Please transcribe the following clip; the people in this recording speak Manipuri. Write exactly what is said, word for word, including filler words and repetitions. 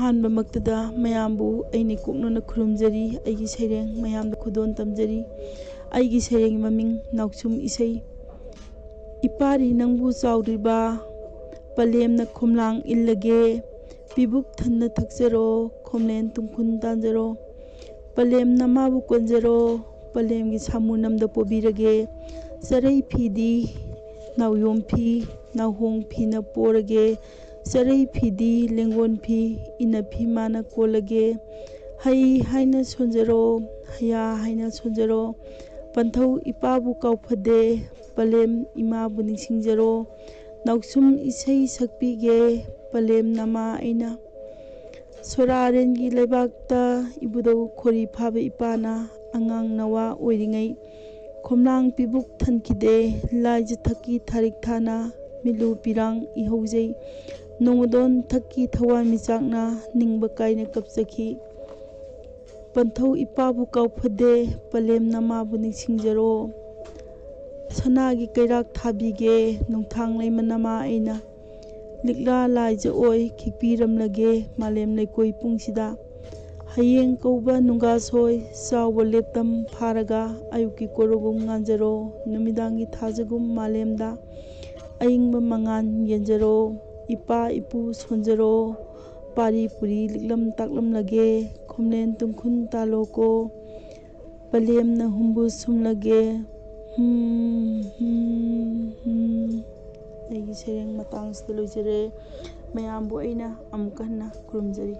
ꯑꯍꯥꯟꯕꯃꯛꯇꯗ ꯃꯌꯥꯝꯕꯨ ꯑꯩꯅ ꯏꯀꯣꯛꯅꯅ ꯈꯨꯔꯨꯝꯖꯔꯤ꯫ ꯑꯩꯒꯤ ꯁꯩꯔꯦꯡ ꯃꯌꯥꯝꯗ ꯈꯨꯗꯣꯜ ꯇꯝꯖꯔꯤ꯫ ꯑꯩꯒꯤ ꯁꯩꯔꯦꯡꯒꯤ ꯃꯃꯤꯡ ꯅꯥꯎꯁꯨꯝ ꯏꯁꯩ꯫ ꯏꯄꯥꯔꯤ ꯅꯪꯕꯨ ꯆꯥꯎꯗ꯭ꯔꯤꯕ ꯄꯂꯦꯝꯅ ꯈꯣꯝꯂꯥꯡ ꯏꯜꯂꯒꯦ꯫ ꯄꯤꯕꯨꯛ ꯊꯟꯅ ꯊꯛꯆꯔꯣ, ꯈꯣꯝꯂꯦꯟ ꯇꯨꯡꯈꯨꯟ ꯇꯥꯟꯖꯔꯣ꯫ ꯄꯂꯦꯝ ꯅꯃꯥꯕꯨ ꯀꯣꯟꯖꯔꯣ, ꯄꯂꯦꯝꯒꯤ ꯁꯥꯃꯨ ꯅꯝꯗ ꯄꯣꯕꯤꯔꯒꯦ꯫ ꯆꯔꯩ ꯐꯤꯗꯤ ꯅꯥꯎꯌꯣꯝ ꯐꯤ, ꯅꯥꯎꯍꯣꯡ ꯐꯤꯅ ꯄꯣꯔꯒꯦ꯫ ꯆꯔꯩ ꯐꯤꯗꯤ ꯂꯦꯡꯒꯣꯟ ꯐꯤ, ꯏꯅꯐꯤ ꯃꯥꯅ ꯀꯣꯜꯂꯒꯦ꯫ ꯍꯩ ꯍꯥꯏꯅ ꯁꯣꯟꯖꯔꯣ, ꯍꯌꯥ ꯍꯥꯏꯅ ꯁꯣꯟꯖꯔꯣ꯫ ꯄꯟꯊꯧ ꯏꯄꯥꯕꯨ ꯀꯥꯎꯐꯗꯦ, ꯄꯂꯦꯝ ꯏꯃꯥꯕꯨ ꯅꯤꯡꯁꯤꯡꯖꯔꯣ꯫ ꯅꯥꯎꯁꯨꯝ ꯏꯁꯩ ꯁꯛꯄꯤꯒꯦ, ꯄꯂꯦꯝ ꯅꯃꯥ ꯑꯩꯅ꯫ ꯁꯣꯔꯥꯔꯦꯟꯒꯤ ꯂꯩꯕꯥꯛꯇ ꯏꯕꯨꯙꯧ ꯈꯣꯔꯤ ꯐꯥꯕ ꯏꯄꯥꯅ ꯑꯉꯥꯡ ꯅꯋꯥ ꯑꯣꯏꯔꯤꯉꯩ ꯈꯣꯝꯂꯥꯡ ꯄꯤꯕꯨꯛ ꯊꯟꯈꯤꯗꯦ꯫ ꯂꯥꯏꯖ ꯊꯛꯀꯤ ꯊꯥꯔꯤꯛ ꯊꯥꯅ ꯃꯤꯠꯂꯨ ꯄꯤꯔꯥꯡ ꯏꯍꯧꯖꯩ꯫ ꯅꯣꯡꯃꯗꯣꯟ ꯊꯛꯀꯤ ꯊꯋꯥꯟ ꯃꯤꯆꯥꯛꯅ ꯅꯤꯡꯕ ꯀꯥꯏꯅ ꯀꯞꯆꯈꯤ꯫ ꯄꯟꯊꯧ ꯏꯄꯥꯕꯨ ꯀꯥꯎꯐꯗꯦ, ꯄꯂꯦꯝ ꯅꯃꯥꯕꯨ ꯅꯤꯡꯁꯤꯡꯖꯔꯣ꯫ ꯁꯅꯥꯒꯤ ꯀꯩꯔꯥꯛ ꯊꯥꯕꯤꯒꯦ, ꯅꯣꯡꯊꯥꯡ ꯂꯩꯃ ꯅꯃꯥ ꯑꯩꯅ꯫ ꯂꯤꯛꯂꯥ ꯂꯥꯏꯖ ꯑꯣꯏ ꯈꯤꯛꯄꯤꯔꯝꯂꯒꯦ, ꯃꯥꯂꯦꯝ ꯂꯩꯀꯣꯏ ꯄꯨꯡꯁꯤꯗ꯫ ꯍꯌꯦꯡ ꯀꯧꯕ ꯅꯨꯡꯒꯥꯁꯣꯏ, ꯆꯥꯎꯕ ꯂꯦꯞꯇꯝ ꯐꯥꯔꯒ, ꯑꯌꯨꯛꯀꯤ ꯀꯣꯔꯣꯒꯨꯝ ꯉꯥꯟꯖꯔꯣ, ꯅꯨꯃꯤꯗꯥꯡꯒꯤ ꯊꯥꯖꯒꯨꯝ ꯃꯥꯂꯦꯝꯗ꯫ ꯑꯏꯪꯕ ꯃꯉꯥꯜ ꯌꯦꯟꯖꯔꯣ, ꯏꯄꯥ ꯏꯄꯨ ꯁꯣꯟꯖꯔꯣ, ꯄꯥꯔꯤ ꯄꯨꯔꯤ ꯂꯤꯛꯂꯝ ꯇꯥꯛꯂꯝꯂꯒꯦ, ꯈꯣꯝꯂꯦꯟ ꯇꯨꯡꯈꯨꯟ ꯇꯥꯜꯂꯣꯀꯣ, ꯄꯂꯦꯝꯅ ꯍꯨꯝꯕꯨ ꯁꯨꯝꯂꯒꯦ꯫ ꯍꯨꯝ, ꯍꯨꯝ, ꯍꯨꯝ꯫ ꯑꯩꯒꯤ ꯁꯩꯔꯦꯡ ꯃꯇꯥꯡꯁꯤꯗ ꯂꯣꯏꯖꯔꯦ꯫ ꯃꯌꯥꯝꯕꯨ ꯑꯩꯅ ꯑꯃꯨꯛꯀ ꯍꯟꯅ ꯈꯨꯔꯨꯝꯖꯔꯤ꯫